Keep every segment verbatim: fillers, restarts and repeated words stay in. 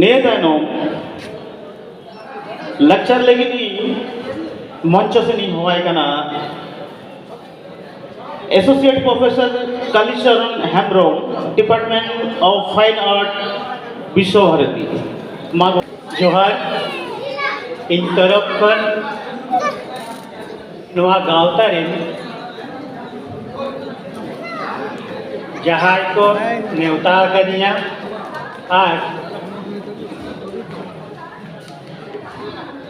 ᱱᱤᱭᱟᱹ ᱛᱟᱭᱱᱚᱢ ᱞᱮᱠᱪᱟᱨ ᱞᱟᱹᱜᱤᱫ ᱤᱧ ᱢᱚᱧᱪᱚ ᱥᱮᱫ ᱤᱧ ᱦᱚᱦᱚᱣᱟᱭ ᱠᱟᱱᱟ Associate Professor Kalicharan Hembrom, Department of Fine Art, ᱵᱤᱥᱥᱚ ᱵᱷᱟᱨᱚᱛᱤ᱾ ᱢᱟ ᱡᱚᱦᱟᱨ, ᱤᱧ ᱛᱚᱨᱚᱯ ᱠᱷᱚᱱ ᱱᱚᱣᱟ ᱜᱟᱶᱛᱟ ᱨᱮᱱ ᱡᱟᱦᱟᱸᱭ ᱠᱚ ᱱᱮᱣᱛᱟ ᱟᱠᱟᱫᱤᱧᱟ ᱟᱨ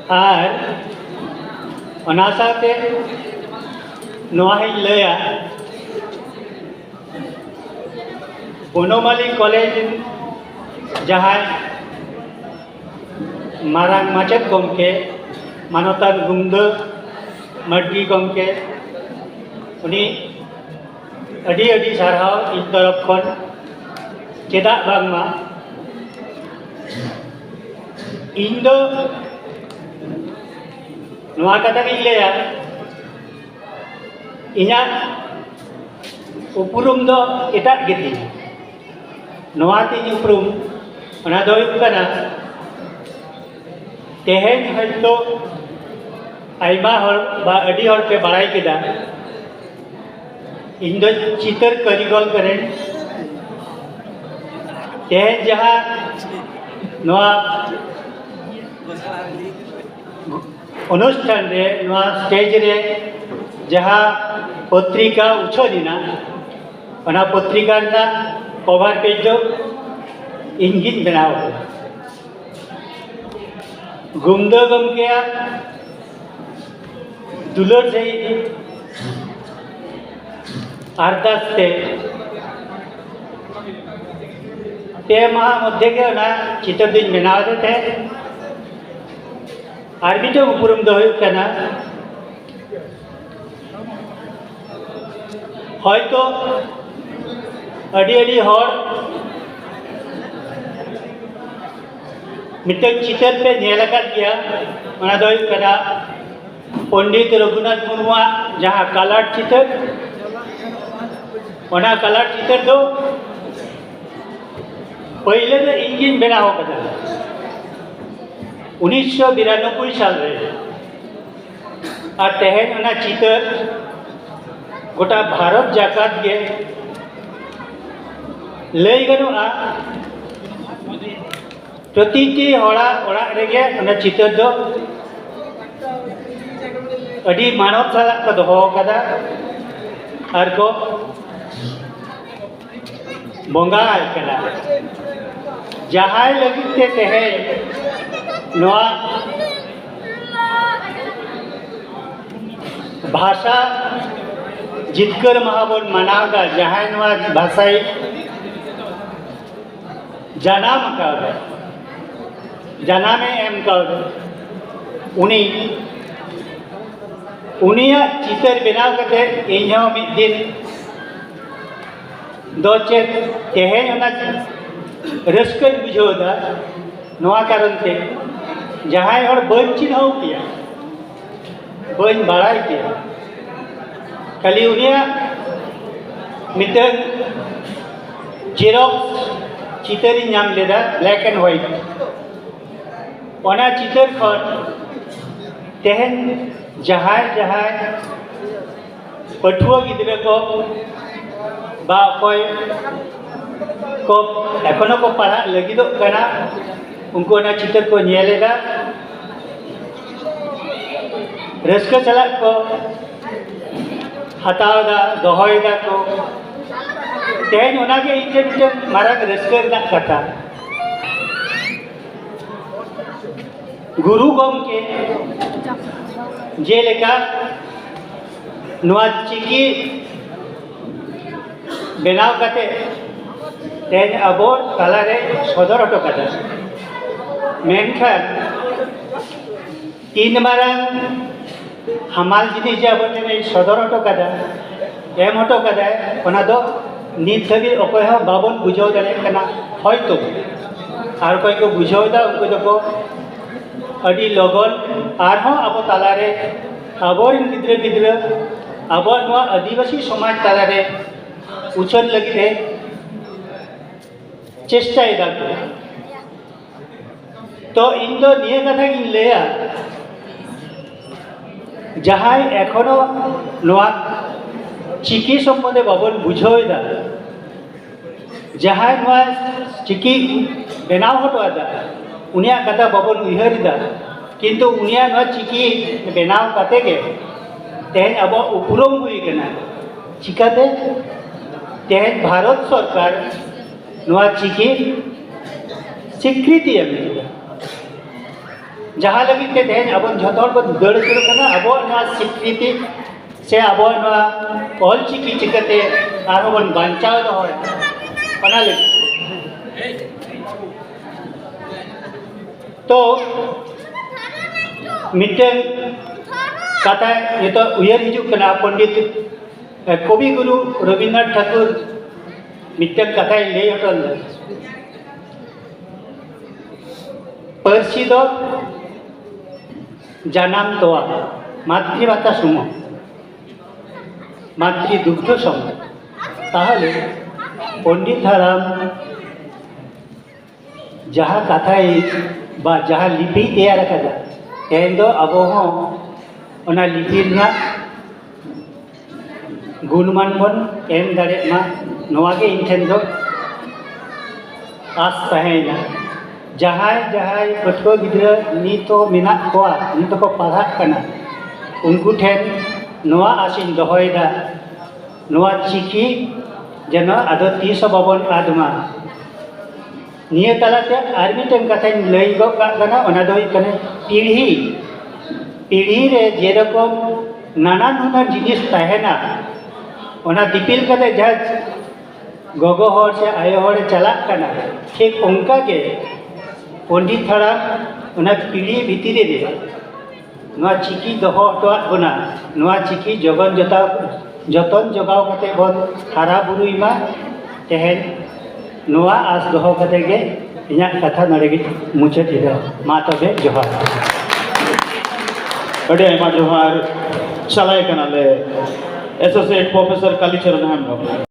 ᱟᱨ ᱚᱱᱟ ᱥᱟᱶᱛᱮ ᱱᱚᱣᱟ ᱦᱚᱸᱧ ᱞᱟᱹᱭᱟ, ᱵᱚᱱᱚᱢᱟᱞᱤ ᱠᱚᱞᱮᱡᱽ ᱨᱮᱱ ᱡᱟᱦᱟᱸᱭ ᱢᱟᱨᱟᱝ ᱢᱟᱪᱮᱫ ᱜᱚᱢᱠᱮ ᱢᱟᱱᱚᱛᱟᱱ ᱜᱩᱢᱫᱟᱹ ᱢᱟᱹᱨᱰᱤ ᱜᱚᱢᱠᱮ, ᱩᱱᱤ ᱟᱹᱰᱤ ᱟᱹᱰᱤ ᱥᱟᱨᱦᱟᱣ ᱤᱧ ᱛᱚᱨᱚᱯ ᱠᱷᱚᱱ᱾ ᱪᱮᱫᱟᱜ ᱵᱟᱝᱢᱟ ᱤᱧ ᱫᱚ ᱱᱚᱣᱟ ᱠᱟᱛᱷᱟ ᱜᱤᱧ ᱞᱟᱹᱭᱟ, ᱤᱧᱟᱹᱜ ᱩᱯᱨᱩᱢ ᱫᱚ ᱮᱴᱟᱜ ᱜᱮᱛᱤᱧᱟ᱾ ᱱᱚᱣᱟ ᱛᱤᱧ ᱩᱯᱨᱩᱢ, ᱚᱱᱟ ᱫᱚ ᱦᱩᱭᱩᱜ ᱠᱟᱱᱟ, ᱛᱮᱦᱮᱧ ᱦᱚᱭᱛᱳ ᱟᱭᱢᱟ ᱦᱚᱲ ᱵᱟ ᱟᱹᱰᱤ ᱦᱚᱲ ᱯᱮ ᱵᱟᱲᱟᱭ ᱠᱮᱫᱟ, ᱤᱧ ᱫᱚ ᱪᱤᱛᱟᱹᱨ ᱠᱟᱹᱨᱤᱜᱚᱞ ᱠᱟᱹᱱᱟᱹᱧ᱾ ᱛᱮᱦᱮᱧ ᱡᱟᱦᱟᱸ ᱱᱚᱣᱟ ᱚᱱᱩᱥᱴᱷᱟᱱ ᱨᱮ, ᱱᱚᱣᱟ ᱥᱴᱮᱡᱽ ᱨᱮ ᱡᱟᱦᱟᱸ ᱯᱚᱛᱨᱤᱠᱟ ᱩᱪᱷᱟᱹᱱ ᱮᱱᱟ, ᱚᱱᱟ ᱯᱚᱛᱨᱤᱠᱟ ᱨᱮᱱᱟᱜ ᱠᱚᱵᱷᱟᱨ ᱯᱮᱡᱽ ᱫᱚ ᱤᱧ ᱜᱤᱧ ᱵᱮᱱᱟᱣ ᱠᱟᱫᱟ᱾ ᱜᱩᱢᱫᱟᱹ ᱜᱚᱢᱠᱮᱭᱟᱜ ᱫᱩᱞᱟᱹᱲ ᱥᱟᱹᱦᱤᱡ ᱟᱨᱫᱟᱥ ᱛᱮ ᱯᱮ ᱢᱟᱦᱟ ᱢᱚᱫᱽᱫᱷᱮ ᱜᱮ ᱚᱱᱟ ᱪᱤᱛᱟᱹᱨ ᱫᱚᱧ ᱵᱮᱱᱟᱣ ᱟᱫᱮ ᱛᱟᱦᱮᱸᱫ᱾ ᱟᱨ ᱢᱤᱫᱴᱮᱱ ᱩᱯᱨᱩᱢ ᱫᱚ ᱦᱩᱭᱩᱜ ᱠᱟᱱᱟ, ᱦᱚᱭᱛᱚ ᱟᱹᱰᱤ ᱟᱹᱰᱤ ᱦᱚᱲ ᱢᱤᱫᱴᱟᱝ ᱪᱤᱛᱟᱹᱨ ᱯᱮ ᱧᱮᱞ ᱟᱠᱟᱫ ᱜᱮᱭᱟ, ᱚᱱᱟ ᱫᱚ ᱦᱩᱭᱩᱜ ᱠᱟᱱᱟ ᱯᱚᱱᱰᱤᱛ ᱨᱚᱜᱷᱩᱱᱟᱛᱷ ᱢᱩᱨᱢᱩᱣᱟᱜ ᱡᱟᱦᱟᱸ ᱠᱟᱞᱟᱨ ᱪᱤᱛᱟᱹᱨ, ᱚᱱᱟ ᱠᱟᱞᱟᱨ ᱪᱤᱛᱟᱹᱨ ᱫᱚ ᱯᱟᱹᱭᱞᱟᱹ ᱫᱚ ᱤᱧ ᱜᱤᱧ ᱵᱮᱱᱟᱣ ᱠᱟᱫᱟ ᱩᱱᱤᱥᱥᱚ ᱵᱤᱨᱟᱱᱚᱵᱵᱳᱭ ᱥᱟᱞ ᱨᱮ᱾ ᱟᱨ ᱛᱮᱦᱮᱧ ᱚᱱᱟ ᱪᱤᱛᱟᱹᱨ ᱜᱚᱴᱟ ᱵᱷᱟᱨᱚᱛ ᱡᱟᱠᱟᱛ ᱜᱮ ᱞᱟᱹᱭ ᱜᱟᱱᱚᱜᱼᱟ, ᱯᱨᱚᱛᱤᱴᱤ ᱦᱚᱲᱟᱜ ᱚᱲᱟᱜ ᱨᱮᱜᱮ ᱚᱱᱟ ᱪᱤᱛᱟᱹᱨ ᱫᱚ ᱟᱹᱰᱤ ᱢᱟᱱᱚᱛ ᱥᱟᱞᱟᱜ ᱠᱚ ᱫᱚᱦᱚ ᱟᱠᱟᱫᱟ ᱟᱨ ᱠᱚ ᱵᱚᱸᱜᱟ ᱟᱭ ᱠᱟᱱᱟ᱾ ᱡᱟᱦᱟᱸᱭ ᱞᱟᱹᱜᱤᱫ ᱛᱮ ᱛᱮᱦᱮᱧ ᱱᱚᱣᱟ ᱵᱷᱟᱥᱟ ᱡᱤᱛᱠᱟᱹᱨ ᱢᱟᱦᱟ ᱵᱚᱱ ᱢᱟᱱᱟᱣ ᱮᱫᱟ, ᱡᱟᱦᱟᱸᱭ ᱱᱚᱣᱟ ᱵᱷᱟᱥᱟᱭ ᱡᱟᱱᱟᱢ ᱟᱠᱟᱫᱟ, ᱡᱟᱱᱟᱢᱮ ᱮᱢ ᱠᱟᱣᱫᱟ, ᱩᱱᱤ, ᱩᱱᱤᱭᱟᱜ ᱪᱤᱛᱟᱹᱨ ᱵᱮᱱᱟᱣ ᱠᱟᱛᱮ ᱤᱧᱦᱚᱸ ᱢᱤᱫ ᱫᱤᱱ ᱫᱚ ᱪᱮᱫ ᱛᱮᱦᱮᱧ ᱚᱱᱟ ᱨᱟᱹᱥᱠᱟᱹᱧ ᱵᱩᱡᱷᱟᱹᱣ ᱮᱫᱟ᱾ ᱱᱚᱣᱟ ᱠᱟᱨᱚᱱ ᱛᱮ ᱡᱟᱦᱟᱸᱭ ᱦᱚᱲ ᱵᱟᱹᱧ ᱪᱤᱱᱦᱟᱹᱣ ᱠᱮᱭᱟ, ᱵᱟᱹᱧ ᱵᱟᱲᱟᱭ ᱠᱮᱭᱟ, ᱠᱷᱟᱹᱞᱤ ᱩᱱᱤᱭᱟᱜ ᱢᱤᱫᱴᱟᱝ ᱡᱮᱨᱚᱠᱥ ᱪᱤᱛᱟᱹᱨᱤᱧ ᱧᱟᱢ ᱞᱮᱫᱟ, black and white᱾ ᱚᱱᱟ ᱪᱤᱛᱟᱹᱨ ᱠᱷᱚᱱ ᱛᱮᱦᱮᱧ ᱡᱟᱦᱟᱸᱭ ᱡᱟᱦᱟᱸᱭ ᱯᱟᱹᱴᱷᱩᱣᱟᱹ ᱜᱤᱫᱽᱨᱟᱹ ᱠᱚ ᱵᱟ ᱚᱠᱚᱭ ᱠᱚ ᱮᱠᱷᱚᱱᱳ ᱠᱚ ᱯᱟᱲᱦᱟᱜ ᱞᱟᱹᱜᱤᱫᱚᱜ ᱠᱟᱱᱟ, ᱩᱱᱠᱩ ᱚᱱᱟ ᱪᱤᱛᱟᱹᱨ ᱠᱚ ᱧᱮᱞ ᱮᱫᱟ, ᱨᱟᱹᱥᱠᱟᱹ ᱥᱟᱞᱟᱜ ᱠᱚ ᱦᱟᱛᱟᱣ ᱮᱫᱟ, ᱫᱚᱦᱚᱭ ᱮᱫᱟ ᱠᱚ᱾ ᱛᱮᱦᱮᱧ ᱚᱱᱟᱜᱮ ᱤᱧ ᱴᱷᱮᱱ ᱢᱤᱫᱴᱮᱱ ᱢᱟᱨᱟᱝ ᱨᱟᱹᱥᱠᱟᱹ ᱨᱮᱱᱟᱜ ᱠᱟᱛᱷᱟ᱾ ᱜᱩᱨᱩ ᱜᱚᱢᱠᱮ ᱡᱮᱞᱮᱠᱟ ᱱᱚᱣᱟ ᱪᱤᱠᱤ ᱵᱮᱱᱟᱣ ᱠᱟᱛᱮ ᱛᱮᱦᱮᱧ ᱟᱵᱚ ᱛᱟᱞᱟᱨᱮ ᱥᱚᱫᱚᱨ ᱦᱚᱴᱚ ᱠᱟᱫᱟ, ᱢᱮᱱᱠᱷᱟᱱ ᱛᱤᱱ ᱢᱟᱨᱟᱝ ᱦᱟᱢᱟᱞ ᱡᱤᱱᱤᱥ ᱡᱮ ᱟᱵᱚ ᱴᱷᱮᱱ ᱮ ᱥᱚᱫᱚᱨ ᱦᱚᱴᱚ ᱠᱟᱫᱟ, ᱮᱢ ᱦᱚᱴᱚ ᱠᱟᱫᱟᱭ, ᱚᱱᱟ ᱫᱚ ᱱᱤᱛ ᱫᱷᱟᱹᱵᱤᱡ ᱚᱠᱚᱭ ᱦᱚᱸ ᱵᱟᱵᱚᱱ ᱵᱩᱡᱷᱟᱹᱣ ᱫᱟᱲᱮᱭᱟᱜ ᱠᱟᱱᱟ᱾ ᱦᱚᱭᱛᱳ ᱟᱨ ᱚᱠᱚᱭ ᱠᱚ ᱵᱩᱡᱷᱟᱹᱣ ᱮᱫᱟ, ᱩᱱᱠᱩ ᱫᱚᱠᱚ ᱟᱹᱰᱤ ᱞᱚᱜᱚᱱ ᱟᱨᱦᱚᱸ ᱟᱵᱚ ᱛᱟᱞᱟᱨᱮ, ᱟᱵᱚᱨᱮᱱ ᱜᱤᱫᱽᱨᱟᱹ ᱯᱤᱫᱽᱨᱟᱹ ᱟᱵᱚᱣᱟᱜ ᱱᱚᱣᱟ ᱟᱹᱫᱤᱵᱟᱹᱥᱤ ᱥᱚᱢᱟᱡᱽ ᱛᱟᱞᱟᱨᱮ ᱩᱪᱷᱟᱹᱱ ᱞᱟᱹᱜᱤᱫ ᱮ ᱪᱮᱥᱴᱟᱭᱮᱫᱟ ᱠᱚ᱾ ᱛᱚ ᱤᱧ ᱫᱚ ᱱᱤᱭᱟᱹ ᱠᱟᱛᱷᱟ ᱜᱤᱧ ᱞᱟᱹᱭᱟ, ᱡᱟᱦᱟᱸᱭ ᱮᱠᱷᱚᱱᱳ ᱱᱚᱣᱟ ᱪᱤᱠᱤ ᱥᱚᱢᱵᱚᱱᱫᱷᱮ ᱵᱟᱵᱚᱱ ᱵᱩᱡᱷᱟᱹᱣ ᱮᱫᱟ, ᱡᱟᱦᱟᱸᱭ ᱱᱚᱣᱟ ᱪᱤᱠᱤ ᱵᱮᱱᱟᱣ ᱦᱚᱴᱚ ᱟᱫᱟ, ᱩᱱᱤᱭᱟᱜ ᱠᱟᱛᱷᱟ ᱵᱟᱵᱚᱱ ᱩᱭᱦᱟᱹᱨ ᱮᱫᱟ, ᱠᱤᱱᱛᱩ ᱩᱱᱤᱭᱟᱜ ᱱᱚᱣᱟ ᱪᱤᱠᱤ ᱵᱮᱱᱟᱣ ᱠᱟᱛᱮ ᱜᱮ ᱛᱮᱦᱮᱧ ᱟᱵᱚᱣᱟᱜ ᱩᱯᱨᱩᱢ ᱦᱩᱭ ᱠᱟᱱᱟ᱾ ᱪᱤᱠᱟᱛᱮ? ᱛᱮᱦᱮᱧ ᱵᱷᱟᱨᱚᱛ ᱥᱚᱨᱠᱟᱨ ᱱᱚᱣᱟ ᱪᱤᱠᱤ ᱥᱤᱠᱨᱤᱛᱤ ᱮᱢ ᱠᱮᱫᱟ, ᱡᱟᱦᱟᱸ ᱞᱟᱹᱜᱤᱫ ᱛᱮ ᱛᱮᱦᱮᱧ ᱟᱵᱚ ᱡᱷᱚᱛᱚ ᱦᱚᱲ ᱵᱚᱱ ᱫᱟᱹᱲ ᱩᱛᱟᱹᱨ ᱠᱟᱱᱟ ᱟᱵᱚᱣᱟᱜ ᱱᱚᱣᱟ ᱥᱤᱠᱨᱤᱛᱤ ᱥᱮ ᱟᱵᱚᱣᱟᱜ ᱱᱚᱣᱟ ᱚᱞ ᱪᱤᱠᱤ ᱪᱤᱠᱟᱹᱛᱮ ᱟᱨᱦᱚᱸ ᱵᱚᱱ ᱵᱟᱧᱪᱟᱣ ᱫᱚᱦᱚᱭᱟ, ᱚᱱᱟ ᱞᱟᱹᱜᱤᱫ᱾ ᱛᱚ ᱢᱤᱫᱴᱮᱱ ᱠᱟᱛᱷᱟ ᱱᱤᱛᱚᱜ ᱩᱭᱦᱟᱹᱨ ᱦᱤᱡᱩᱜ ᱠᱟᱱᱟ, ᱯᱚᱱᱰᱤᱛ ᱠᱚᱵᱤ ᱜᱩᱨᱩ ᱨᱚᱵᱤᱱᱫᱨᱚᱱᱟᱛᱷ ᱴᱷᱟᱹᱠᱩᱨ ᱢᱤᱫᱴᱮᱱ ᱠᱟᱛᱷᱟᱭ ᱞᱟᱹᱭ ᱦᱚᱴᱚ ᱞᱮᱫᱟ, ᱯᱟᱹᱨᱥᱤ ᱫᱚ ᱡᱟᱱᱟᱢ ᱛᱚᱣᱟ, ᱢᱟᱛᱨᱤᱵᱷᱟᱛᱟ ᱥᱩᱢᱩᱝ, ᱢᱟᱛᱨᱤ ᱫᱩᱜᱽᱫᱷᱚ ᱥᱚᱢ᱾ ᱛᱟᱦᱚᱞᱮ ᱯᱚᱱᱰᱤᱛ ᱦᱟᱲᱟᱢ ᱡᱟᱦᱟᱸ ᱠᱟᱛᱷᱟᱭ ᱵᱟ ᱡᱟᱦᱟᱸ ᱞᱤᱯᱤᱭ ᱛᱮᱭᱟᱨ ᱟᱠᱟᱫᱟ, ᱛᱮᱦᱮᱧ ᱫᱚ ᱟᱵᱚ ᱦᱚᱸ ᱚᱱᱟ ᱞᱤᱯᱤ ᱨᱮᱱᱟᱜ ᱜᱩᱱᱢᱟᱱ ᱵᱚᱱ ᱮᱢ ᱫᱟᱲᱮᱭᱟᱜ ᱢᱟ, ᱱᱚᱣᱟ ᱜᱮ ᱤᱧ ᱴᱷᱮᱱ ᱫᱚ ᱟᱥ ᱛᱟᱦᱮᱸᱭᱮᱱᱟ᱾ ᱡᱟᱦᱟᱸᱭ ᱡᱟᱦᱟᱸᱭ ᱯᱟᱹᱴᱷᱩᱣᱟᱹ ᱜᱤᱫᱽᱨᱟᱹ ᱱᱤᱛ ᱦᱚᱸ ᱢᱮᱱᱟᱜ ᱠᱚᱣᱟ, ᱱᱤᱛ ᱦᱚᱸᱠᱚ ᱯᱟᱲᱦᱟᱜ ᱠᱟᱱᱟ, ᱩᱱᱠᱩ ᱴᱷᱮᱱ ᱱᱚᱣᱟ ᱟᱥ ᱤᱧ ᱫᱚᱦᱚᱭᱮᱫᱟ, ᱱᱚᱣᱟ ᱪᱤᱠᱤ ᱡᱮᱱᱚ ᱟᱫᱚ ᱛᱤᱥ ᱦᱚᱸ ᱵᱟᱵᱚᱱ ᱟᱫ ᱢᱟ᱾ ᱱᱤᱭᱟᱹ ᱛᱟᱞᱟᱛᱮ ᱟᱨ ᱢᱤᱫᱴᱮᱱ ᱠᱟᱛᱷᱟᱧ ᱞᱟᱹᱭ ᱜᱚᱫ ᱠᱟᱜ ᱠᱟᱱᱟ, ᱚᱱᱟ ᱫᱚ ᱦᱩᱭᱩᱜ ᱠᱟᱱᱟ ᱯᱤᱲᱦᱤ᱾ ᱯᱤᱲᱦᱤ ᱨᱮ ᱡᱮᱨᱚᱠᱚᱢ ᱱᱟᱱᱟ ᱦᱩᱱᱟᱹᱨ ᱡᱤᱱᱤᱥ ᱛᱟᱦᱮᱱᱟ, ᱚᱱᱟ ᱫᱤᱯᱤᱞ ᱠᱟᱛᱮ ᱡᱟᱦᱟᱸ ᱜᱚᱜᱚ ᱦᱚᱲ ᱥᱮ ᱟᱭᱳ ᱦᱚᱲᱮ ᱪᱟᱞᱟᱜ ᱠᱟᱱᱟ, ᱴᱷᱤᱠ ᱚᱱᱠᱟ ᱜᱮ ᱯᱚᱱᱰᱤᱛ ᱦᱟᱲᱟᱢ ᱚᱱᱟ ᱯᱤᱲᱦᱤ ᱵᱷᱤᱛᱨᱤ ᱨᱮ ᱱᱚᱣᱟ ᱪᱤᱠᱤ ᱫᱚᱦᱚ ᱦᱚᱴᱚᱣᱟᱫ ᱵᱚᱱᱟ, ᱱᱚᱣᱟ ᱪᱤᱠᱤ ᱡᱚᱜᱚᱱ ᱡᱚᱛᱟᱣ, ᱡᱚᱛᱚᱱ ᱡᱚᱜᱟᱣ ᱠᱟᱛᱮ ᱵᱚᱱ ᱦᱟᱨᱟ ᱵᱩᱨᱩᱭ ᱢᱟ᱾ ᱛᱮᱦᱮᱧ ᱱᱚᱣᱟ ᱟᱥ ᱫᱚᱦᱚ ᱠᱟᱛᱮ ᱜᱮ ᱤᱧᱟᱹᱜ ᱠᱟᱛᱷᱟ ᱱᱚᱰᱮ ᱜᱮ ᱢᱩᱪᱟᱹᱫ ᱮᱫᱟ᱾ ᱢᱟ ᱛᱚᱵᱮ ᱡᱚᱦᱟᱨ᱾ ᱟᱹᱰᱤ ᱟᱭᱢᱟ ᱡᱚᱦᱟᱨ᱾ ᱪᱟᱞᱟᱭ ᱠᱟᱱᱟᱞᱮ Associate Professor ᱠᱟᱞᱤᱪᱚᱨᱚᱱ ᱦᱮᱢᱵᱨᱚᱢ᱾